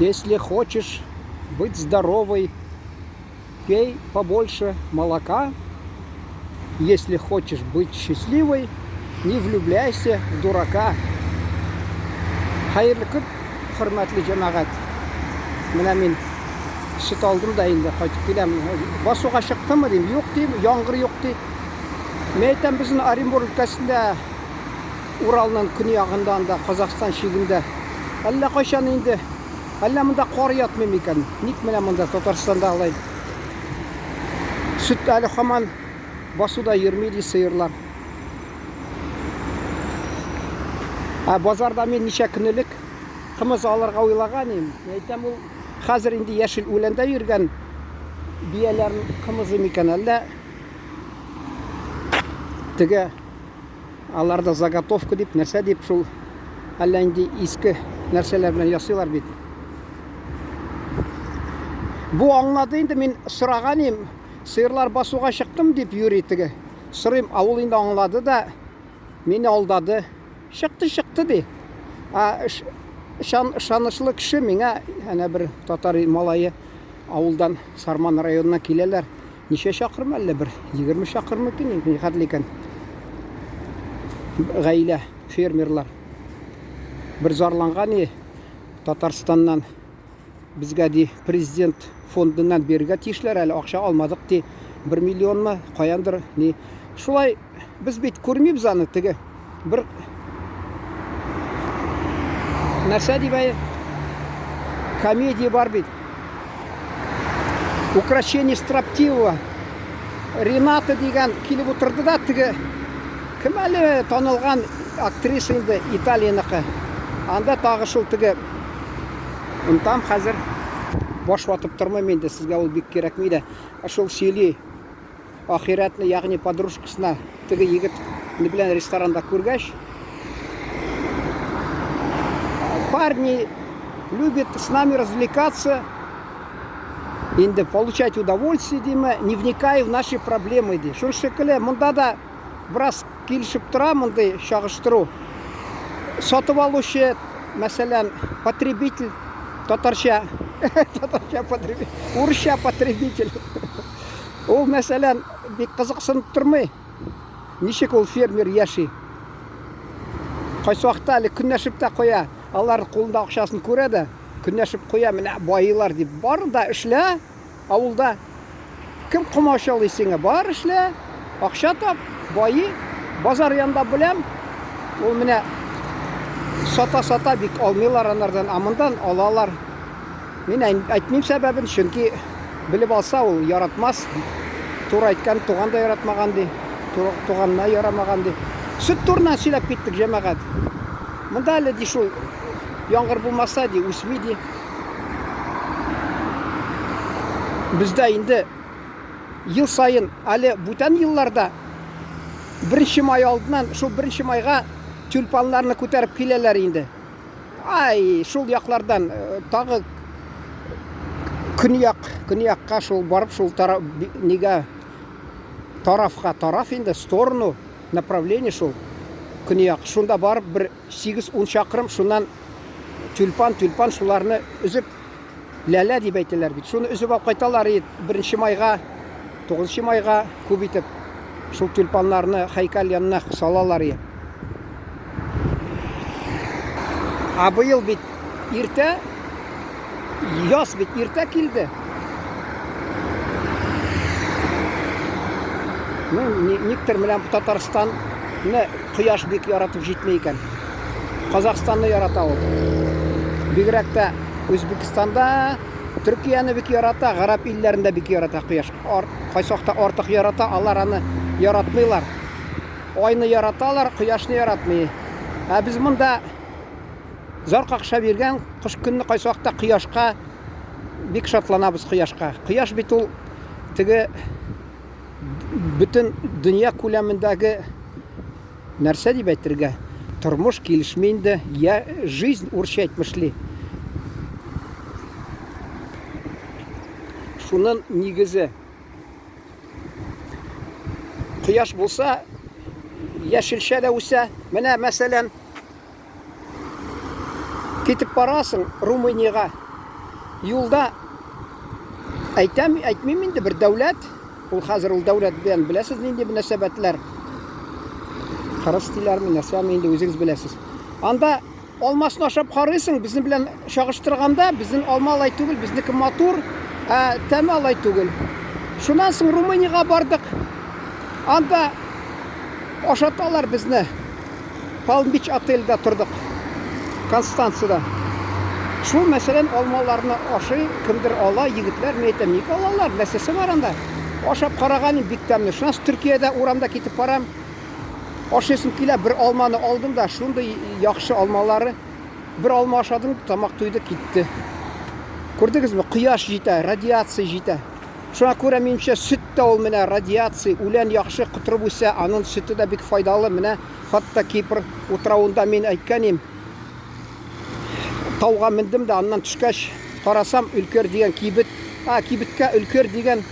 Если хочешь быть здоровой, пей побольше молока. Если хочешь быть счастливой, не влюбляйся в дурака. Хәерле көн, хөрмәтле җәмәгать. Менә мин сөт алдым да инде кайтып киләм. Басуга чыктымы дим, юк дим, яңгыр юк ди. Мин әйтәм, безнең Оренбург өлкәсендә Уралның көньягында анда Казахстан чигендә әллә кайчан инде әллә монда кар ятмый микән? Ник менә монда Татарстанда алай сөт әле һаман басуда йөрми ди сыерлар. Ә базарда мин ничә көн элек кымыз алырга уйлаган идем. Әйтәм, ул хәзер инде яшел үләндә йөргән бияләрнең кымызы микән әллә теге Аларда заготовка дип, нәрсә дип шул әллә инде иске нәрсәләр белән ясыйлар бит. Бу аңлады инде, мин сораган идем, сыерлар басуга чыктым дип йөри теге. Сорыйм, а ул инде аңлады да, мине алдады. Чыкты, чыкты ди. А ышанычлы кеше миңа әнә бер татар малае авылдан Сарман районына киләләр. Ничә чакрым әллә бер? 20 чакрым мөмкин инде, ни хәтле икән. Гаилә, фермерлар. Бер зарланган и Татарстаннан безгә ди президент фондыннан бирергә тиешләр әле акча алмадык ди. 1 миллионмы, каяндыр ни. Шулай без бит күрмибез аны теге бер нәрсә дип әй комедия бар бит. Украшение строптивого. Рената дигән килеп утырды да теге кем әле танылган актриса инде Италияныкы. Анда тагы шул теге онтам хәзер баш ватып тормыйм инде сезгә ул бик кирәкми дә. Шул сөйли Ахирәтне, ягъни подружкасына теге егет белән ресторанда күргәч, парни любят с нами развлекаться, инде получать удовольствие, диме, не вникая в наши проблемы, ди. Шул шикелле, монда да бераз килешеп тора мондый чагыштыру. Сатып алучы, мәсәлән, потребитель, татарча, татарча потребитель, урысча потребитель. Ул, мәсәлән, бик кызыксынып тормый. Ничек ул фермер яши? Кайсы вакытта әле көнләшеп тә куя. Алар кулында акчасын күрә дә, көнләшеп куя, менә байыйлар дип. Бар да эшлә, авылда. Кем комачаулый сиңа? Бар эшлә, акча тап, байы. Базар янында беләм. Ул менә сата-сата бик алмыйлар анардан, ә мондан алалар. Мин әйтмим сәбәбен, чөнки белеп алса ул яратмас. Туры әйткән, туган да яратмаган ди. Туганына ярамаган ди. Сөт турыннан сөйләп киттек, җәмәгать. Монда әле ди шул яңгыр булмаса ди, үсми ди. Бездә инде ел саен, әле бүтән елларда беренче май алдыннан шул беренче майга тюльпаннарны күтәреп киләләр инде. Ай, шул яклардан э, тагы көньяк, көньякка шул барып шул тара, нигә тарафка, тараф инде, сторону, направление шул көньяк. Шунда барып бер 8-10 чакрым шуннан тюльпан, тюльпан шуларны өзеп ләлә дип әйтәләр бит. Шуны өзеп алып кайталар и беренче майга, тугызынчы майга күп итеп шул тюльпаннарны һәйкәл янына салалар и. Ә быел бит иртә, яз бит иртә килде. Ну, никтер менә Татарстанны кояш бик яратып җитми икән. Казахстанны ярата ул. Бигрәк тә Үзбекстанда, Төркияне бик ярата, гарәп илләрендә бик ярата кояш. Ар, кайсы вакытта артык ярата, алар аны яратмыйлар. Айны яраталар, кояшны яратмый. Ә без монда зар какша биргән кыш көнне кайсы вакытта кояшка бик шатланабыз кояшка. Кояш бит ул теге бөтен дөнья күләмендәге Нәрсә дип әйтергә? Тормыш килешми инде, я жизнь урысча әйтмешли. Шунын нигезе. Кояш булса, яшелчә дә үсә. Менә, мәсәлән, китеп барасың Румыниягә. Юлда әйтәм, әйтмим инде бер дәүләт, ул хәзер ул дәүләт белән беләсез нинди мөнәсәбәтләр. Кырыс диләрме, нәрсәме инде үзегез беләсез. Анда алмасын ашап карыйсың, безнең белән чагыштырганда, безнең алма алай түгел, безнеке матур, ә тәме алай түгел. Шуннан соң Румыниягә бардык. Анда ашаталар безне. Palm Beach отельдә тордык. Констанцияда. Шул, мәсәлән, алмаларны ашый, кемдер ала, егетләр, мин әйтәм, ник алалар, нәрсәсе бар анда? Ашап караган идем, бик тәмле. Шуннан соң Төркиядә урамда китеп барам. Ашыйсым килә, бер алманы алдым да, шундый яхшы алмалары. Бер алма ашадым, тамак туйды, китте. Күрдегезме, кояш җитә, радиация җитә. Шуңа күрә, минемчә, сөт тә ул менә радиация, үлән яхшы котырып үсә, аның сөте дә бик файдалы. Менә хатта Кипр утравында мин әйткән идем, тауга мендем дә, аннан төшкәч, карасам, Өлкер дигән кибет, а, кибеткә Өлкер дигән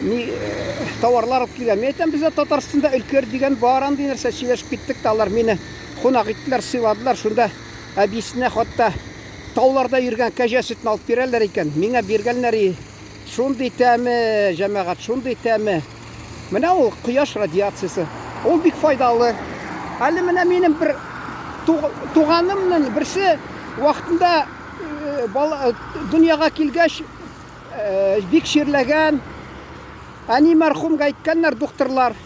ни э, товарлар алып килгән. Мин әйтәм, бездә Татарстанда Өлкер дигән бар андый нәрсә, сөйләшеп киттек тә, алар мине кунак иттеләр, сыйладылар. Шунда әбисенә хатта тауларда йөргән кәҗә сөтен алып бирәләр икән. Миңа биргәннәр и Шундый тәме, җәмәгать, шундый тәме. Менә ул кояш радиациясе. Ул бик файдалы. Әле менә минем бер туганымның берсе вакытында э, бала э, дөньяга килгәч э, бик чирләгән. Әни мәрхүмгә әйткәннәр докторлар.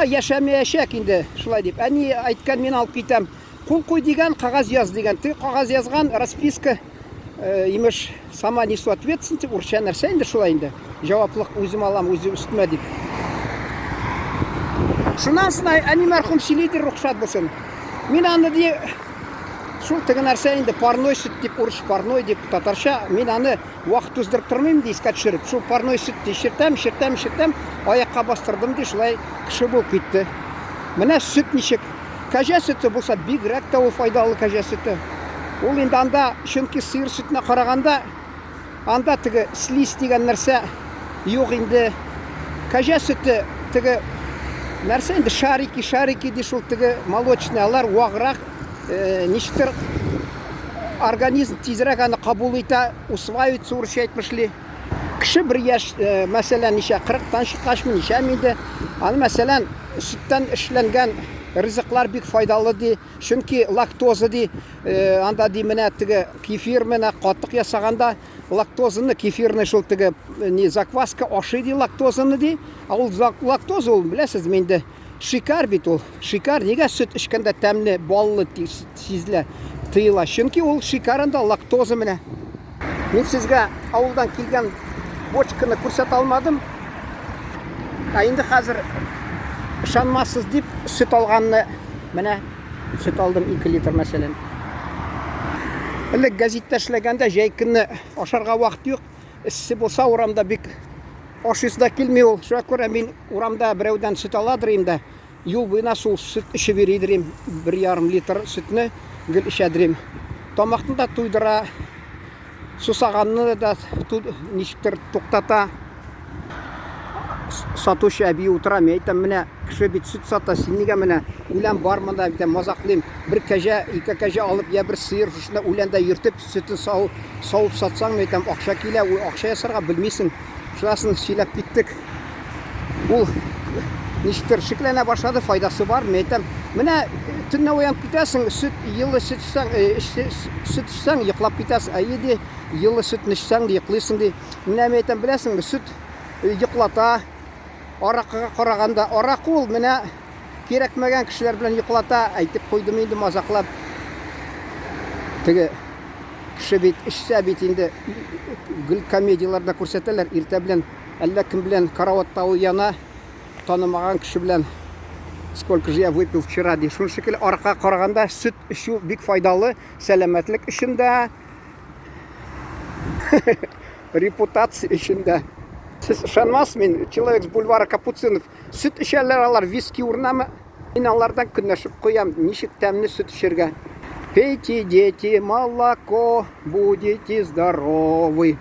Яшәмәячәк инде, шулай дип. Әни әйткән, мин алып китәм. Кул куй дигән, кагаз яз дигән. Теге кагаз язган, расписка, имеш, сама несу ответственность, урысча нәрсә инде шулай инде. Җаваплык үзем алам, үзе өстемә дип. Шуннан соң әни мәрхүм сөйлидер, рөхсәт булсын. Мин аны ди, шул теге нәрсә инде, парной сөт дип, урыс парной дип, татарча, мин аны Вакыт уздырып тормыйм, ди, искә төшереп. Шул парной сөт ди, эчертәм, эчертәм, эчертәм, аякка бастырдым, ди, шулай кеше булып китте. Менә сөт ничек. Кәҗә сөте булса, бигрәк тә ул файдалы кәҗә сөте. Ул инде анда, чөнки сыер сөтенә караганда, анда теге слизь дигән нәрсә юк инде. Кәҗә сөте теге нәрсә инде шарики, шарики ди шул теге молочный, алар ваграк, э, ничектер организм тизрәк аны кабул итә, усваивается, урысча әйтмешли. Кеше бер яшь, э, мәсәлән, ничә, 40-тан чыккачмы, ничәме инде, аны, мәсәлән, сөттән эшләнгән ризыклар бик файдалы ди, чөнки лактоза ди, э, анда ди менә теге кефир менә катык ясаганда лактозаны, кефирны шул теге э, не закваска ашый ди лактозаны ди, ә ул лактоза ул беләсезме инде, Шикәр бит ул. Шикәр нигә сөт эчкәндә тәмле, баллы сизелә, тыела? Чөнки ул шикәр анда лактоза менә. Мин сезгә авылдан килгән бочканы күрсәтә алмадым. Ә инде хәзер ышанмассыз дип сөт алганны менә сөт алдым 2 литр мәсәлән. Элек гәзиттә эшләгәндә җәй көнне ашарга вакыт юк. Эссе булса урамда бик ашыйсы да килми ул. Шуңа күрә мин урамда берәүдән сөт аладыр инде. Юл буена шул сөт эчеп йөридер идем. 1,5 литр сөтне гел эчәдер идем. Тамакны да туйдыра, сусаганны да ничектер туктата. Сатучы әби утыра, мин әйтәм, менә кеше бит сөт сата, син нигә менә үлән бар монда, әйтәм, мазаклыйм. Бер кәҗә, ике кәҗә алып, я бер сыер шушында үләндә йөртеп, сөтен сау, савып сатсаң, мин әйтәм, акча килә, ул акча ясарга белмисең. Шунасын сөйләп киттек. Ул ничектер шикләнә башлады, файдасы бар, мин әйтәм, менә төнлә уянып китәсең, сөт, елы сөт эчсәң, сөт эчсәң, йоклап китәсең. Әйе, ди, елы сөтне эчсәң, йоклыйсың, ди. Менә мин әйтәм, беләсеңме, сөт йоклата, аракыга караганда, аракы ул менә кирәкмәгән кешеләр белән йоклата, әйтеп куйдым инде мазаклап. Теге кеше бит эчсә бит инде гел комедияләрдә күрсәтәләр, иртә белән әллә кем белән караватта уяна, танымаган кеше белән сколько же я выпил вчера, ди. Шуның шикелле аракыга караганда сөт эчү бик файдалы сәламәтлек өчен дә, репутация өчен дә. Сез ышанмас, мин человек с бульвара Капуцинов. Сөт эчәләр алар, виски урынамы? Мин алардан көнләшеп куям, ничек тәмле сөт эчәргә. Пейте, дети, молоко, будете здоровы.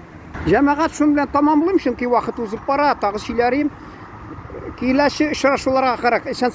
Җәмәгать шуның белән тәмамлыйм, чөнки вакыт узып бара, тагы сөйләрим. Киләсе очрашуларга карак, исән